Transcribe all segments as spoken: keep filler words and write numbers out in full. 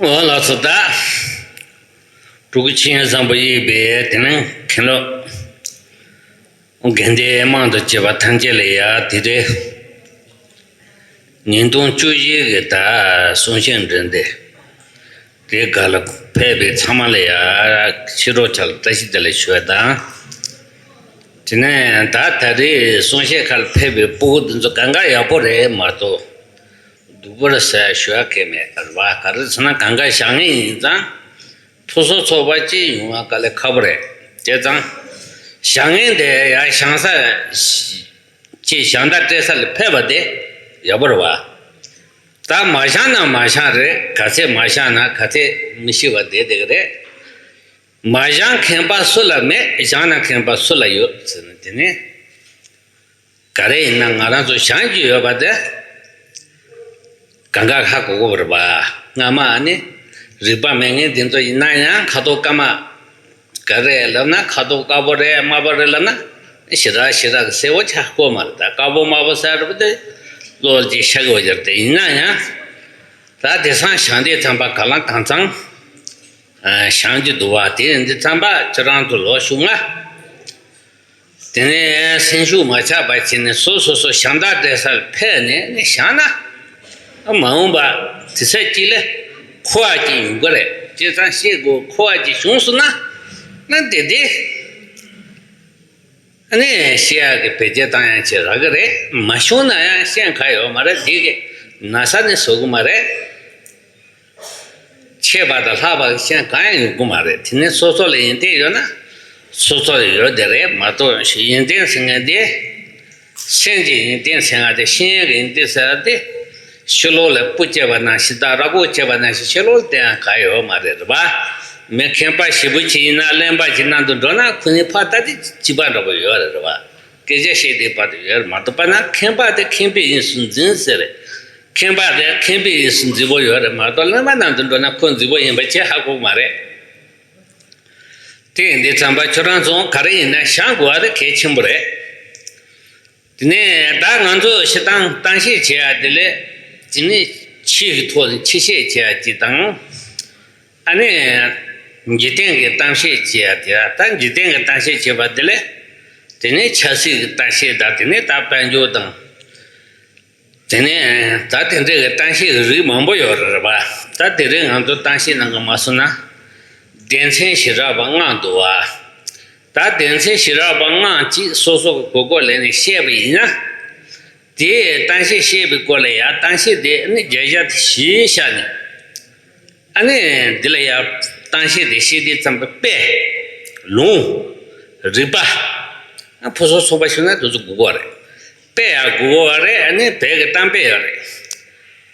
འོ་ལགས་སོ། ད་སྤྲུལ་སྐུ་ཆོས་དབྱིངས་བཟང་པོ་ཡིན་པས། དེ་ནས་མཁན་སློབ་དགེ་ལྡན་དམངས་དང་བཅས་པ་ཐམས་ཅད་ལ་ཡ་དེ་རེད། ཉིས་སྟོང་བཅུ་བཞི་གི་ད་གསུང་བཤད་འདྲ་འདི་དེ་ག་ལ་ཕེབས་པའི་ཚང་མ་ལ་ཡ་ཕྱི་རོལ་ཆ་ལ་བཀྲ་ཤིས་བདེ་ལེགས་ཞུ་བ་དང་། དེ་ནས་ད་ད་རེས་གསུང་བཤད་ཁ་ལ་ཕེབས་པའི་སྤུ་གུ་འདི་ཚོ་གང་ག་ཡག་པོ་རེད་མ་གཏོགས། སྡུག་པོ་རེད་ཟེར་ཞུ་ཡ་གང་ཡང་མེད་རེད་བ། ག་རེ་ཟེར་ན་གང་ག་བཞེངས་མཁན་ཡིན་ཙང་། ཕོ་གསར་ཚོགས་པ་གཅིག་ཡོང་བ་དཀའ་ལས་ཁག་པོ་རེད། བྱས་ཙང་། བཞེངས་མཁན་དེ་ཡང་བཞེངས་ས་ཅིག་བཞེངས་བརྡ་སྤྲད་ས་ལ་ཕེབས་པ་དེ་ཡག་པོ་རེད་བ། ད་མ་བཞེངས་ན་མ་བཞེངས་རེད། ག་ཚད་མ་བཞེངས་ན་ག་ཚད་མི་ཤེས་པ་དེ་དེ་ག་རེད། མ་བཞེངས་མཁན་པ་སུ་ལ་མེད། བཞེངས་ན་མཁན་པ་སུ་ལ་ཡོད་ཟེར་ན། དེ་ནས་ག་རེ་ཡིན་ན་ང་རང་ཚོ་བཞེངས་ཀྱི་ཡོད་པ་དེ་གང་ག་ཧ་གོ་དགོས་པ་རེད་པ། སྔ་མ་ནི་རིག་པ་མེད་མཁན་དེ་ཚོ་ཡིན་ན་ཡང་ཁ་དོག་དཀར་དམར་ག་རེ་ལབ་ན། ཁ་དོག་དཀར་པོ་རེད་དམར་པོ་རེད་ལབ་ན་ཞེ་དྲག་ཞེ་དྲག་གི་གསལ་པོ་ཆགས་ཀྱི་མ་རེད། ད་དཀར་པོ་དམར་པོ་ཟེར་བ་དེ་བློ་ལ་ཅིག་ཤར་གྱི་ཡོད་རེད། དེ་ཡིན་ན་ཡང་ད་དེང་སང་བཞེངས་དུས་ཙམ་པ་ག་ལ་གང་འཚམ་བཞེངས་ཀྱི་འདུག་བ། དེ་ཡིན་དུས་ཙམ་པ་ཁྱེད་རང་ཚོ་ལོ་ཤུགས་ལྔ། དེ་ནས་སེམས་ཤུགས་མ་ཆག་པ་བྱས་ནས་སོ་སོ་སོ་བཞེངས་བརྡ་སྤྲད་སར་ཕེབས་ནས་ནས་བཞེངས་ན། མ་འོངས་པ་དུས་ཚོད་གཅིག་ལ་མཁོ་བ་ཅིག་ཡོང་གི་རེད། བྱས་ཙང་ཤེས་དགོས། མཁོ་བ་ཅིག་བྱུང་སོང་ན་ན་དེ་དེ་ནས་ཤེས་ཡག་གི་བེད་སྤྱོད་བཏང་ཡག་ཅིག་རག་གི་རེད། མ་བྱུང་ན་ཡང་ཤེས་ག་ཡོད་མ་རེད། དེ་གི་ན་ས་ནས་བཟོ་གི་མ་རེད། ཆེ་བ་དང་ལྷག་པ་གི་ཤེས་གང་ཡང་ཡོང་གི་མ་རེད། དེ་ནས་སོ་སོ་ལ་ཡོན་ཏན་ཡོད་ན་སོ་སོ་ལ་ཡོད་དེ་རེད་མ་གཏོགས། ཡོན་ཏན་ཟེར་མཁན་དེ་སེམས་ཀྱི་ཡོན་ཏན་ཟེར་མཁན་དེ། ཤེས་ཡོན་གྱི་ཡོན་ཏན་ཟེར་བ་དེ་ཕྱི་ལོགས་ལ་སྤུ་བཅད་པ་ནང་བཞིན་དང་ར་སྐོར་བཅད་པ་ནང་བཞིན་ཕྱི་ལོགས་ལ་བསྟན་ཡག་གང་ཡོད་མ་རེད། རེད་པ། མི་མཁན་པ་ཞེ་པོ་ཅིག་ཡིན་ན་གླེན་པ་ཅིག་གནང་དུ་འགྲོ་ན་ཁོ་ནི་ཕར་ལྟ་དེ་བྱིས་པ་འདྲ་པོ་ཡོད་རེད། རེད་པ། སྐད་ཆ་བཤད་དེ་བར་དུ་ཡོད་རེད་མ་གཏོགས། པ་ན་མཁན་པ་དེ་མཁན་པོ་ཡིན་ཟེར་འཛིན་ཟེར་རེད། མཁན་པ་དེ་མཁན་པོ་ཡིན་ཟེར་འཛིན་པོ་ཡོད་རེད་མ་གཏོགས། གླེན་པ་གནང་དུ་འགྲོ་ན་ཁོ་འཛིན་པོ་ཡིན་པ་ཅིག་ཧ་གོ་གི་མ་རེད། དེ་ཡིན་དུས་ཙམ་པ་ཁྱོད་རང་ཚོ་ག་རེ་ཡིན་ན་བཞེངས་དགོས་པ་དེ་གལ་ཆེན་པོ་རེད། དེ་ནས་ད་ང་ཚོ་སྤྱིར་བཏང་གཏམ་བཤད་བྱེད་ཡ་དེ་ལས་དེ་ནས་ཆོས་ཀྱི་ཐོག་ནས་ཆོས་བཤད་བྱེད་ཡ་གཅིག་དང་། ཨ་ནི་འཇིག་རྟེན་གྱི་གཏམ་བཤད་བྱེད་ཡ་དེ། ད་འཇིག་རྟེན་གྱི་གཏམ་བཤད་བྱེད་པ་དེ་ལས་དེ་ནས་ཆབ་སྲིད་ཀྱི་གཏམ་བཤད་དང་། དེ་ནས་ད་དཔལ་འབྱོར་དང་། དེ་ནས་ད་དེ་འདྲ་གི་གཏམ་བཤད་རིགས་མང་པོ་ཡོད་རེད་པ། ད་དེ་རིང་ང་ཚོ་གཏམ་བཤད་ནང་གི་མ་སོང་ན་སྡེ་ཚན་ཞེ་དྲག་པ་ལྔ་འདུག་བ། ད་སྡེ་ཚན་ཞེ་དྲག་པ་ལྔ་གཅིག་སོ་སོ་གི་གོ་སྐབས་ལེན་ནས་བཤད་པ་ཡིན་ན། དེའི་གཏམ་བཤད་བཤད་པའི་སྐོར་ལ་ཡང་གཏམ་བཤད་དེ་ནི་བརྗོད་བྱ་དེ་གཞིར་བཞག་ནས། ཨ་ནི་འདི་ལ་ཡང་གཏམ་བཤད་དེ་བཤད་དུས་ཙམ་པ་དཔེ། ལུང་། རིགས་པ། ཕོ་གསར་ཚོགས་པ་ཞུ་ན་དེ་ཚོ་དགོས་ཀྱི་རེད། དཔེ་ཡང་དགོས་ཀྱི་རེད། ཨ་ནི་བོད་ཀྱི་གཏམ་དཔེ་ཡོད་རེད།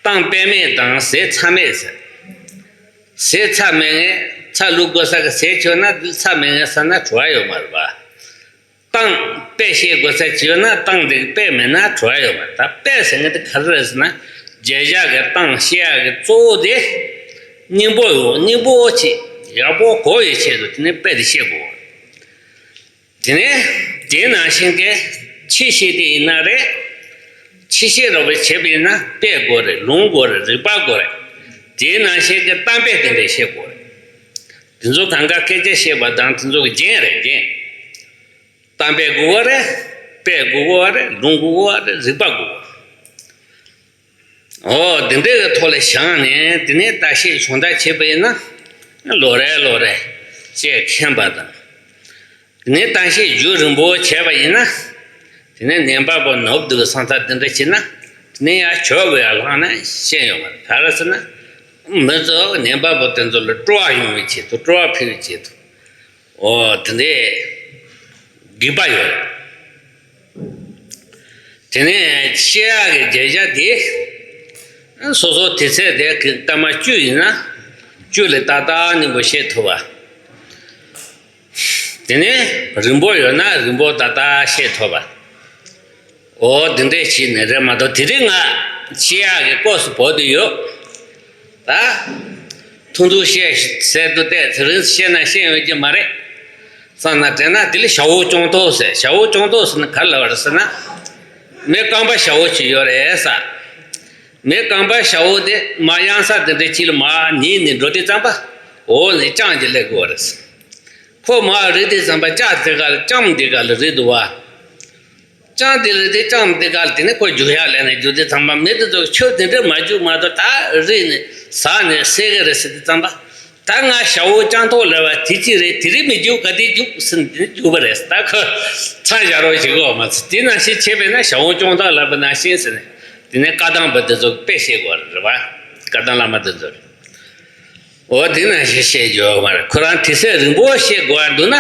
གཏམ་དཔེ་མེད་དང་ཟས་ཚྭ་མེད་ཟེར། ཟས་ཚྭ་མེད་མཁན། ཚྭ་བླུག་དགོས་ས་གི་ཟས་མཆོད་ན་འདི་ཚྭ་མེད་མཁན་ཟ་ན་བྲོ་བ་ཡོད་མ་རེད་པ། གཏམ་དཔེ་བཤད་དགོས་ས་ཅིག་ཡོད་ན་གཏམ་དེ་གི་དཔེ་མེད་ན་བྲོ་བ་ཡོད་མ་རེད། ད་དཔེ་ཟེར་མཁན་དེ་ག་རེ་རེད་ཟེར་ན། བརྗོད་བྱ་གི་གཏམ་བཤད་ཡ་གི་གཙོ་བོ་དེ་སྙིང་པོ་ཡོད། སྙིང་པོ་ཅིག་ཡག་པོ་གོ་ཡི་ཆེད་དུ་དེ་ནས་དཔེ་དེ་བཤད་དགོས། དེ་ནས་དེ་ནང་བཞིན་གྱི་ཆོས་བཤད་དེ་ཡིན་ན་རེད། ཆོས་བཤད་རོགས་པ་བྱེད་པ་ཡིན་ན་དཔེ་དགོས་རེད། ལུང་དགོས་རེད། རིགས་པ་དགོས་རེད། དེ་ནང་བཞིན་གྱི་གཏམ་དཔེ་དེ་འདྲ་བཤད་དགོས་རེད། དེ་ཚོ་གང་ག་སྐད་ཆ་བཤད་པ་དང་དེ་ཚོ་གི་རྒྱན་རེད། རྒྱན། གཏམ་དཔེ་དགོས་པ་རེད། དཔེ་དགོས་པ་རེད། ལུང་དགོས་པ་རེད། རིགས་པ་དགོས་པ་རེད། འོ་དེ་འདྲའི་གི་ཐོག་ལ་བཞེངས་ནས་དེ་ནས་ལྟ་བཤད་སྦྱོང་བརྡར་བྱས་པ་ཡིན་ན་ལོ་རེ་ལོ་རེ་བཅས་མཁྱེན་པ་དང་། དེ་ནས་གཏམ་བཤད་རྒྱུན་རིང་པོ་བྱས་པ་ཡིན་ན། དེ་ནས་ནད་པ་པོ་ནོར་བུ་འདུག་གི་སང་ཚ་དེ་འདྲ་བྱས་ན། དེ་ནས་ཡང་ཇོ་བོ་ཡར་ལངས་ན་ཤེས་ཡོང་བ་རེད། ག་རེ་ཟེར་ན། མི་ཚོ་ནད་པ་པོ་དེ་ཚོ་ལ་སྤྲོ་བ་ཡོང་བའི་ཆེད་དུ། སྤྲོ་བ་འཕེལ་བའི་ཆེད་དུ། འོ་དེ་འདྲའི་དགོས་པ་ཡོད། དེ་ནས་བཤད་ཡག་གི་བརྗོད་བྱ་དེ་སོ་སོ་དུས་ཚོད་དེ་གི་སྐར་མ་བཅུ་ཡིན་ན་བཅུ་ལ་ཏག་ཏག་སྙིང་པོ་བཤད་ཐུབ་པ། དེ་ནས་རིང་པོ་ཡོད་ན་རིང་པོ་ཏག་ཏག་བཤད་ཐུབ་པ། འོ་དེ་འདྲས་བྱས་ནས་རེད་མ་གཏོགས། དེ་རིང་ང་བཤད་ཡག་གི་སྐབས་སུ་བབས་བསྡད་ཡོད། ད་ཐུང་ཐུང་བཤད་ཟེར་དུས་ཏེ་དེ་རིང་བཤད་ན་ཤེས་ཡོང་གི་མ་རེད་བསམ་ན། དེ་ན་དེ་ལ་ཞ་བོ་ཅོང་ཏོག་ཟེར། ཞ་བོ་ཅོང་ཏོག་ཟེར་ན་ག་རེ་ལབ་པ་རེད་ཟེར་ན། མི་རྐང་པ་ཞ་བོ་ཅིག་ཡོད་རེད་ཟེར། མི་རྐང་པ་ཞབས་འོག་དེ་མར་གཡང་ས་དེ་འདྲ་ཅིག་ལ་མར་ཉིལ་ནས་འགྲོ་དུས་ཙམ་པ། འོག་ནས་ལྕང་གཅིག་སླེབས་དགོས་རེད། ཁོ་མར་རིལ་དུས་ཙམ་པ་ལྕགས་དེ་ག་ལ་ལྕམ་དེ་ག་ལ་རིལ་འདུག་བ། ལྕམ་དེ་ལ་དེ་ལྕམ་དེ་ག་ལ་དེ་ནས་ཁོ་རྒྱུག་ཡག་ལས་ནས་རྒྱུག་དུས་ཙམ་པ་མི་དེ་ཚོ་ཁྱོད་དེ་འདྲ་མ་རྒྱུག་མ་གཏོགས་ད་རིལ་ནས་ཟག་ནས་སད་གི་རེད་ཟེར་དུས་ཙམ་པ། ད་ང་ཞབས་འོག་ལྕང་ཐོག་ལབ་པ་དེ་ཅི་རེད། དེ་རིལ་མི་རྒྱུག་ག་དེ་རྒྱུག་ཟེར་ནས་དེ་རྒྱུག་པ་རེད། ད་ཁོ་མཚམས་བཞག་རོགས་བྱེད་དགོས་མ་ཚད་དེ་ནང་བཞིན་བྱས་པས་ན་ཞབས་འོག་ལྕང་ཐོག་ལབ་པ་ནང་བཞིན་ཟེར་ནས་དེ་ནས་བཀའ་གདམས་པ་དེ་ཚོ་དཔེ་བཤད་དགོས་རེད་བ། བཀའ་གདམས་བླ་མ་དེ་ཚོ་རེད། འོ་དེ་ནང་བཞིན་བཤད་རྒྱུ་ཡོད་མ་རེད། ཁོ་རང་དུས་ཚོད་རིང་པོ་བཤད་དགོས་པ་འདུག་ན།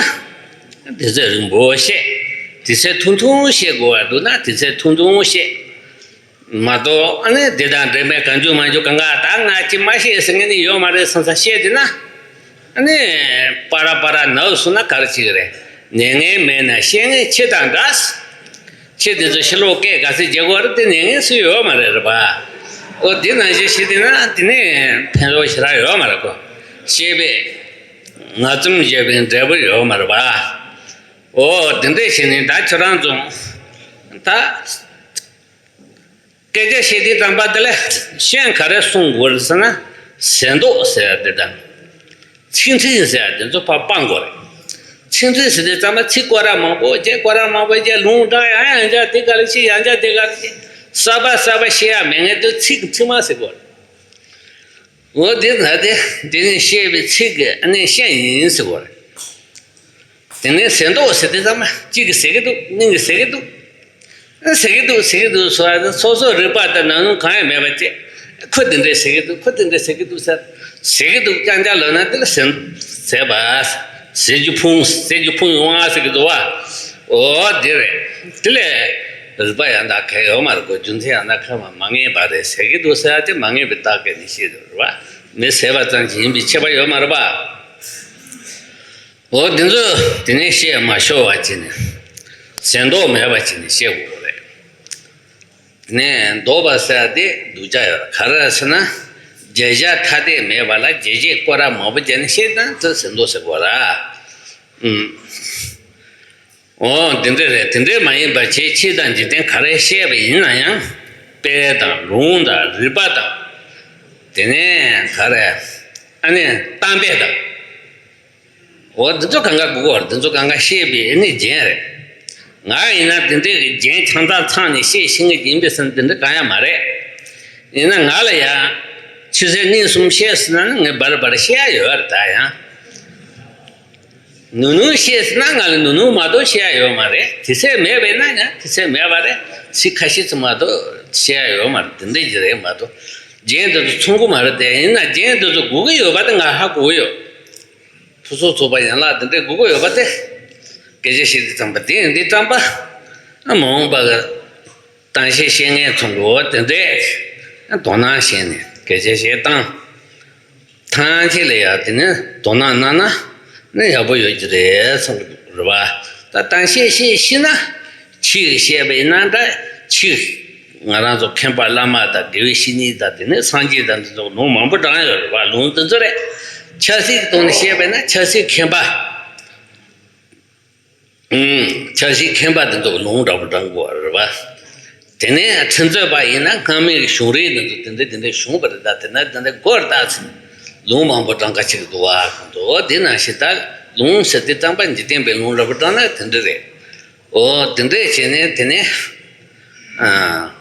དུས་ཚོད་རིང་པོ་བཤད། དུས་ཚོད་ཐུང་ཐུང་བཤད་དགོས་པ་འདུག་ན་དུས་ཚོད་ཐུང་ཐུང་བཤད། མ་གཏོགས་ཨ་ནི་དེ་དང་འབྲེལ་མེད་གང་བྱུང་མང་བྱུང་གང་ག་ད་ང་ཅི་མ་བཤད་ཟེར་མཁན་ནི་ཡོད་མ་རེད་བསམ་བསམ་བཤད་དེ་ན། ཨ་ནི་པ་ར་པ་ར་ནག་སོང་ན་ག་རེ་བྱེད་ཀྱི་རེད། ཉན་མཁན་མེད་ན་བཤད་མཁན་ཁྱི་དང་འདྲ། ཁྱི་དེ་ཚོ་ཕྱི་ལོགས་སྐད་ག་ཚོད་རྒྱག་གི་རེད། དེ་ཉན་མཁན་སུ་ཡོད་མ་རེད་རེད་པ། ཨོ་དེ་ནང་བཞིན་བཤད་དེ་ན་དེ་ནི་ཕན་ཐོགས་ཞེ་དྲག་ཡོད་མ་རེད་གོ། བཤད་པས་ངར་འཛུམ་བཞད་པའི་འབྲས་བུ་ཡོད་མ་རེད་པ། ཨོ་དེ་འདྲས་བྱས་ནས་ད་ཁྱོད་རང་ཚོ་ད། སྐད་ཆ་བཤད་དུས་ཙམ་པ་དེ་ལ་གཞན་ག་རེ་གསུང་དགོས་རེད་ཟེར་ན། ཟེར་མདོག་ཟེར་ཡ་དེ་དང་། ཚིག་འཕྲིན་ཟེར་ཡ་དེ་ཚོ་ཕར་སྤང་དགོས་རེད། ཚིག་འཕྲིན་ཟེར་དུས་ཙམ་པ་ཚིག་སྐོར་ར་མང་པོ་བྱས། སྐོར་ར་མང་པོ་བྱས། ལུང་དྲངས། ཡང་ཡང་བྱས། དེ་ག་ལ་བྱས། ཡང་བྱས། དེ་ག་ལ་བྱས། གསར་པ་གསར་པ་བཤད་ཡ་མེད་མཁན་དེ་ཚིག་ཚིག་མ་ཟེར་དགོས་རེད། འོ་དེ་ན་དེ་དེ་ནས་བཤད་པའི་ཚིག་གི་ཨ་ནི་ཤན་ཡིན་ཟེར་བ་རེད། དེ་ནས་ཟེར་མདོག་ཟེར་དུས་ཙམ་པ་གཅིག་གིས་ཟེར་གི་འདུག་གཉིས་ཀྱིས་ཟེར་གི་འདུག་ཨ་ཟེར་གི་འདུག་ཟེར་གི་འདུག་ཟེར་བ་དེ་སོ་སོའི་རིག་པ་དང་ནང་ནང་གང་ཡང་མེད་པ་བྱས། ཁོ་དེ་འདྲས་ཟེར་གི་འདུག་ཁོ་དེ་འདྲས་ཟེར་གི་འདུག་ཟེར། ཟེར་གི་འདུག་རྐྱང་རྐྱང་ལབ་ན་དེ་ལ་ཟེར་ཟེར་བ། ཟེར་རྒྱུ་ཕུང་ཟེར་རྒྱུ་ཕུང་ཡོང་ཨ་ཟེར་གི་འདུག་བ། འོ་དེ་རེད། དེ་ལས་རིག་པ་ཡང་དག་གང་ཡང་ཡོད་མ་རེད་གོ། རྒྱུ་མཚན་ཡང་དག་གང་ཡང་མ་ངེས་པ་རེད། ཟེར་གི་འདུག་ཟེར་ཡ་དེ་མ་ངེས་པའི་རྟགས་སྐད་ནས་བཤད་འདུག་རེད་བ། མི་ཟེར་བ་ཙམ་ཞིག་ཡིན་པའི་ཁྱད་པར་ཡོད་མ་རེད་པ། འོ་དེ་ཚོ་དེ་ནས་བཤད་མ་ཤོར་བ་བྱས་ནས་ཟེར་མདོག་མེད་པ་བྱས་ནས་བཤད་དགོས་རེད། དེ་ནས་ལྡོག་པ་ཟེར་ཡ་དེ་སྡུག་ཅག་ཡོད་རེད། ག་རེ་ཟེར་ན། བརྗོད་བྱ་ཐ་དད་མེད་པ་ལ་རྗོད་བྱེད་སྐོར་ར་མང་པོ་བརྒྱབ་ནས་བཤད་ན་དེ་ཟེར་མདོག་ཟེར་དགོས་ར། ཨུམ། འོ་འདི་འདྲ་རེད། དེ་འདྲ་མ་ཡིན་པ་བྱས་ཆོས་དང་འཇིག་རྟེན་ག་རེ་བཤད་པ་ཡིན་ན་ཡང་དཔེ་དང་ལུང་དང་རིགས་པ་དང་། དེ་ནས་ག་རེ། ཨ་ནི་གཏམ་དཔེ་དང་། འོ་འདི་ཚོ་གང་ག་དགོས་ཀྱི་ཡོད་རེད། འདི་ཚོ་གང་ག་བཤད་པའི་ཨ་ནི་རྒྱན་རེད། ང་ཡིན་ན་འདི་འདྲའི་རྒྱན་ཆང་ཚང་ཚང་ནས་བཤད་ཤེས་ངེས་ཡིན་པས་ཟེར་འདི་འདྲ་གང་ཡང་མ་རེད། ཡིན་ན་ང་ལ་ཡང་ཆུ་ཚོད་གཉིས་གསུམ་བཤད་ཟེར་ན་ནི་ངས་འབར་འབར་བཤད་ཡ་ཡོད་རེད་ད་ཡང་། ནུ་ནུ་བཤད་ཟེར་ན་ང་ལ་ནུ་ནུ་མ་གཏོགས་བཤད་ཡ་ཡོད་མ་རེད། དུས་ཚོད་མེད་པས་ན་ཡང་དུས་ཚོད་མེད་པ་རེད། ཚིག་ཁ་ཤས་ཙམ་མ་གཏོགས་བཤད་ཡ་ཡོད་མ་རེད། དེ་འདྲ་ཅིག་རེད་མ་གཏོགས། རྒྱན་དེ་ཚོ་མཚུངས་ཀྱི་མ་རེད་དེ། ཡིན་ན་རྒྱན་དེ་ཚོ་དགོས་ཀྱི་ཡོད་པ་དེ་ང་ཧ་གོ་གི་ཡོད། ཕུན་སུམ་ཚོགས་པ་ཡན་ལག་དེ་འདྲའི་དགོས་ཀྱི་ཡོད་པ་དེ། སྐད་ཆ་བཤད་དུས་ཙམ་པ་དེ་ཡིན་དུས་ཙམ་པ། མ་འོངས་པ་གི་གཏམ་བཤད་བཤད་མཁན་ཚོ་གི་འོ་དེ་འདྲས་དོ་སྣང་བྱས་ནས་སྐད་ཆ་བཤད་སྟངས། ཐང་ཆད་ལ་ཡ་དེ་ནི་དོ་སྣང་གནང་ན་ནི་ཡག་པོ་ཡོད་ཀྱི་རེད་བསམ་གི་འདུག་རེད་བ། ད་གཏམ་བཤད་བཤད་ཤེས་ན་ཆོས་བཤད་པ་ཡིན་ན་འདྲ། ཆོས་ང་རང་ཚོ་མཁན་པ་བླ་མ་དང་དགེ་བའི་བཤེས་གཉེན་དང་དེ་ནས་སངས་རྒྱས་དང་འདི་ཚོ་ལུང་མང་པོ་དྲངས་ཡོད་རེད་བ། ལུང་དེ་ཚོ་རེད། ཆབ་སྲིད་ཀྱི་ཐོག་ནས་བཤད་པ་ཡིན་ན་ཆབ་སྲིད་མཁན་པ། ཨུམ། ཆབ་སྲིད་མཁན་པ་དེ་ཚོ་ལུང་འདྲ་པོ་དྲངས་དགོས་རེད་བ། དེ་ནས་ཁྲིམས་རྩོད་པ་ཡིན་ན་སྔ་མའི་གཞུང་རིག་དེ་ཚོ་དེ་འདྲ་དེ་འདྲ་བྱུང་བ་རེད། ད་དེ་ན་དེ་འདྲ་དགོས་རེད་ད་ཟེར་ལུང་མང་པོ་དྲངས་ཁ་ཅིག་འདུག་བ། འོ་དེ་ནང་བཞིན་ད་ལུང་ཟེར་དུས་ཙམ་པ་འཇིག་རྟེན་པའི་ལུང་འདྲ་པོ་དྲངས་ན་དེ་འདྲ་རེད། འོ་དེ་འདྲས་བྱས་ནས་དེ་ནས་ཨ།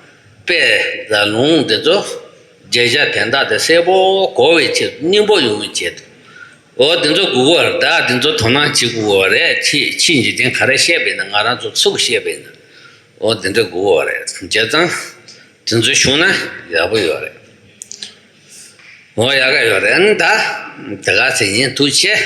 དཔེ་དང་ལུང་འདི་ཚོ་བརྗོད་བྱ་དོན་དག་དེ་གསལ་པོ་གོ་བའི་ཆེད་དུ་སྙིང་པོ་ཡོང་བའི་ཆེད་དུ། འོ་འདི་ཚོ་དགོས་ཀྱི་ཡོད་རེད། ད་འདི་ཚོ་དོ་སྣང་བྱེད་དགོས་ཀྱི་ཡོད་རེད། ཕྱིས་ཕྱིས་འཇིག་རྟེན་ག་རེ་བཤད་པ་ཡིན་ན་ང་རང་ཚོ་ཚུགས་བཤད་པ་ཡིན་ན། འོ་འདི་འདྲ་དགོས་ཀྱི་ཡོད་རེད། བྱས་ཙང་དེ་ཚོ་བྱུང་ན་ཡག་པོ་ཡོད་རེད། འོ་ཡག་ག་ཡོད་རེད། ཨ་ནི་ད་དེ་ག་ཚེ་ཡིན། ཐུགས་རྗེ་ཆེ།